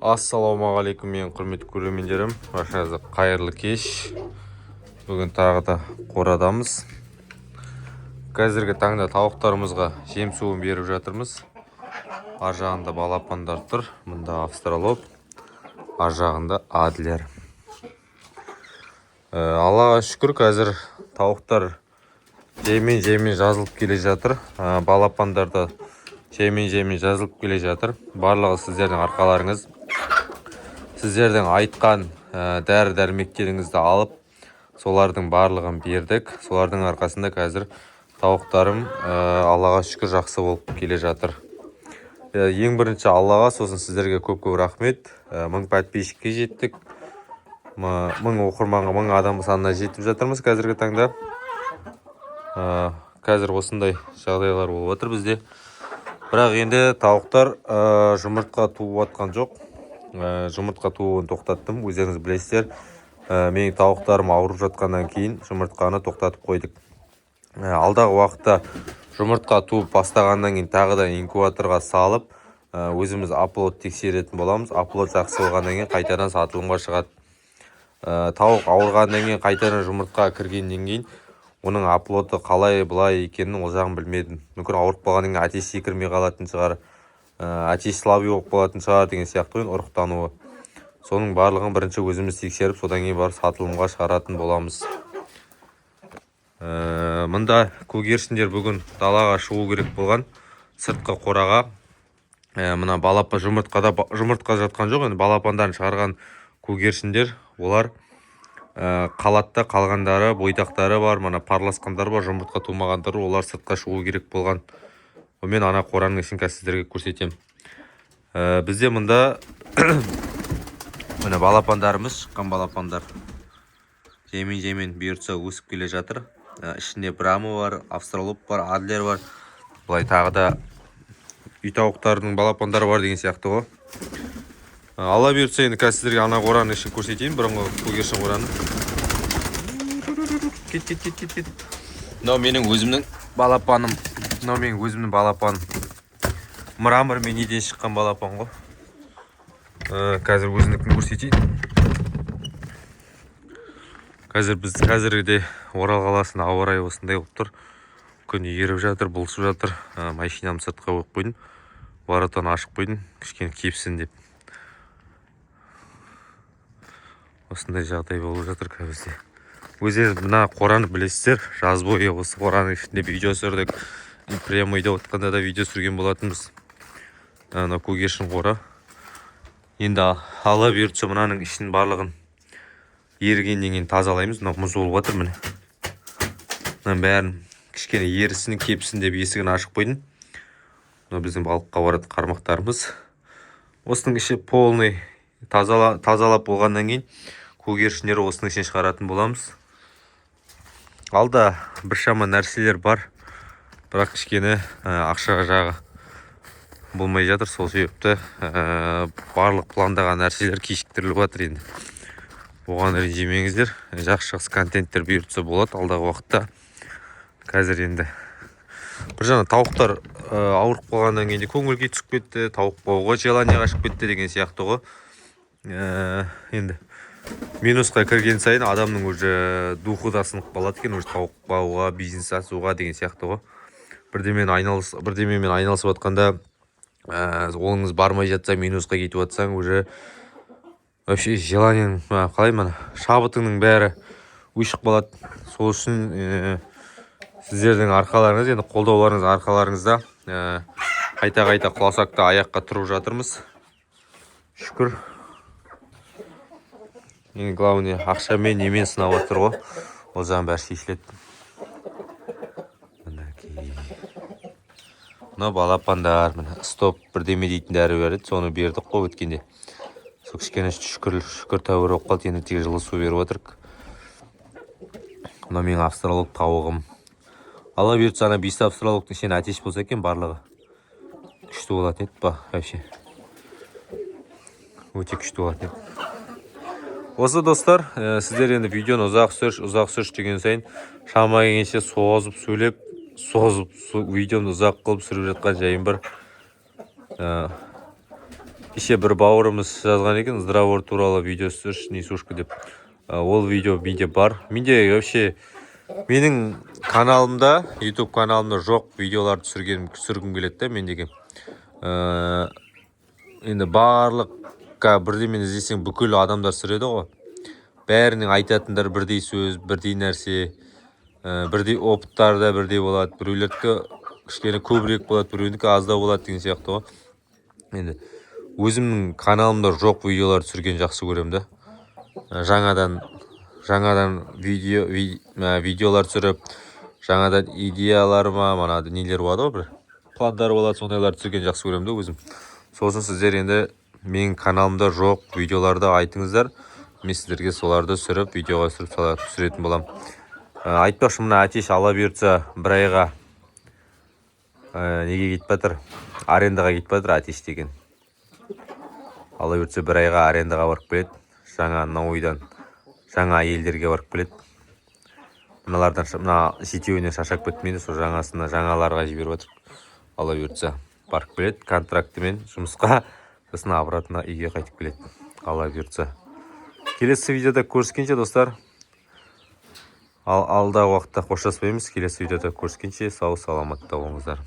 Ассалаумағалейкум, менің құрметті көрермендерім! Баршаңызға қайырлы кеш! Бүгін тағы да қорадамыз. Қазіргі таңда тауықтарымызға жем суын беріп жатырмыз. Ар жағында балапандар тұр, мында австралоп, ар жағында адлер. Аллаға шүкір, қазір тауықтар жаймен жаймен жазылып келе жатыр. Балапандар да жаймен жаймен жазылып келе жатыр. Барлығы сіздердің арқаларыңыз, сіздердің айтқан дәрі дәрмектеріңізді алып, солардың барлығын бердік. Солардың арқасында қазір тауықтарым, Аллаға шүкір, жақсы болып келе жатыр. Ең бірінші Аллаға, сосын сіздерге көп көп рахмет. 1000 подписчикке жеттік, 1000 оқырманға, 1000 адам санына жетіп жатырмыз қазіргі таңда. Қазір осындай жағдайлар болып жатыр бізде. Бірақ енді тауықтар жұмыртқа туып жатқан жоқ. Жұмыртқа тууын тоқтаттым, өздеріңіз білесіздер. Менің тауықтарым ауырып жатқаннан кейін жұмыртқаны тоқтатып қойдық. Алдағы уақытта жұмыртқа туып бастағаннан кейін тағы да инкубаторға салып, өзіміз оплод тексеретін боламыз. Оплод жақсы болғаннан кейін қайтадан сатылымға шығады. Тауық ауырғаннан кейін, қайтадан жұмыртқа кіргеннен кейін оның оплоды қалай былай екенін, ол жағын білмедім. Мүмкін, ауырып қалғаннан кейін әтеш кірмей қалатын шығар, әтеш слабый болып қалатын шығар деген сияқты ғой ұрықтануы. Соның барлығын бірінші өзіміз тексеріп, содан кейін барып сатылымға шығаратын боламыз. Мында көгершіндер бүгін далаға шығу керек болған, сыртқы қораға. Мына балапан жұмыртқада, жұмыртқа жатқан жоқ енді, балапандарын шығарған көгершіндер, олар қалатта. Қалғандары, бойдақтары бар, мына парласқандар бар, жұмыртқа тумағандар, олар сыртқа шығу керек болған. Мен ана қораның ішін қазір сіздерге көрсетемін. Бізде мында, міне, балапандарымыз, шыққан балапандар жаймен жаймен, бұйыртса, өсіп келе жатыр. Ішінде брама бар, австралоп бар, адлер бар, былай тағы да үй тауықтарының балапандары бар деген сияқты ғой. Алла бұйыртса, енді қазір сіздерге ана қораның ішін көрсетейін, бұрынғы көгершін қораны. Кет, кет, кет, кет, кет! Мынау менің өзімнің балапаным, мынау менің өзімнің балапаным, мрамор мен неден шыққан балапан ғой. Қазір өзінікін көрсетейін. Қазір біз, қазіргіде Орал қаласында ауа райы осындай болып тұр. Күн еріп жатыр, бұлшып жатыр. Машинамды сыртқа қойып қойдым, воротаны ашып қойдым, кішкене кепсін деп. Осындай жағдай болып жатыр қазір бізде. Өздеріңіз мына қораны білесіздер, жаз бойы осы қораның ішінде видео түсірдік, прямо үйде отқанда да видео түсірген болатынбыз. Мына көгершін қора. Енді, Алла бұйыртса, мынаның ішін барлығын ерігеннен кейін тазалаймыз. Мынау мұз болып жатыр, міне. Мынаның бәрін кішкене ерісін, кепсін деп есігін ашып қойдым. Мынау біздің балыққа баратын қармақтарымыз. Осының іші полный тазалап болғаннан кейін көгершіндер осының ішінен шығаратын боламыз. Алда біршама нәрселер бар, бірақ кішкене ақша жағы болмай жатыр. Сол себепті барлық пландаған нәрселер кешіктіріліп жатыр. Енді оған ренжімеңіздер, жақсы жақсы контенттер, бұйыртса, болады алдағы уақытта. Қазір енді бір жағынан тауықтар ауырып қалғаннан кейін де көңіл күй түсіп кетті, тауық бағуға желание қашып кетті деген сияқты ғой. Енді минусқа кірген сайын адамның уже духы да сынып қалады екен, уже тауық бағуға, бизнес ашуға деген сияқты ғой. Бірдемемен айналысып жатқанда, қолыңыз бармай жатса, минусқа кетіп жатсаң, уже вообще желаниең, қалай, мына шабытыңның бәрі өшіп қалады. Сол үшін сіздердің арқаларыңыз, енді қолдауларыңыз арқаларыңызда қайта қайта құласақ та, аяққа тұрып жатырмыз, шүкір. Ең главный, ақшамен немен сынап жатыр ғой, ол жағын бәрі шешіледі. Мінекей, мынау балапандар. Міне, стоп бірдеме дейтін дәрі бар еді, соны бердік қой өткенде. Сол кішкене, шүкір, шүкір, тәуір болып қалды. Енді тек жылы су беріп отырмық. Мынау менің австралоп тауығым. Алла бұйыртса, ана бес австралоптың ішінен әтеш болса екен, барлығы күшті болатын еді ба, вообще өте күшті болатын еді. Осы, достар, сіздер енді видеоны ұзақ түсірші, ұзақ түсірші деген сайын, шама келгенше созып сөйлеп, созып, видеоны ұзақ қылып түсіріп жатқан жайым бар. Кеше бір бауырымыз жазған екен: «Здравор туралы видео түсірші, несушка», – деп. Ол видео менде бар. Менде вообще, менің каналымда, YouTube каналымда жоқ видеолар түсіргім келеді да мен деген. Енді барлық бірдемені іздесең, бүкіл адамдар түсіреді ғой, бәрінің айтатындары бірдей сөз, бірдей нәрсе, бірдей опыттары да бірдей болады. Біреулердікі кішкене көбірек болады, біреуінікі аздау болады деген сияқты ғой. Енді өзімнің каналымда жоқ видеолар түсірген жақсы көремін да. Жаңадан видеолар түсіріп, жаңадан идеялар ма, мана нелер болады ғой, бір пландар болады, сондайларды түсірген жақсы көремін да өзім. Сосын сіздер енді менің каналымда жоқ видеоларды айтыңыздар, мен сіздерге соларды түсіріп, видеоға түсіріп түсіретін боламын. Айтпақшы, мына әтеш, Алла бұйыртса, бір айға неге кетіп жатыр? Арендаға кетіп жатыр әтеш деген. Алла бұйыртса, бір айға арендаға барып келеді, жаңа новыйдан жаңа елдерге барып келеді. Мыналардан, мына жетеуінен шаршап кеттім, енді сол жаңасына, жаңаларға жіберіп жатыр. Алла бұйыртса, барып келеді контрактімен жұмысқа, сосын обратно үйге қайтып келеді, Алла бұйыртса. Келесі видеода көріскенше, достар. Ал алдағы уақытта қоштаспаймыз. Келесі видеода көріскенше, сау саламатта болыңыздар.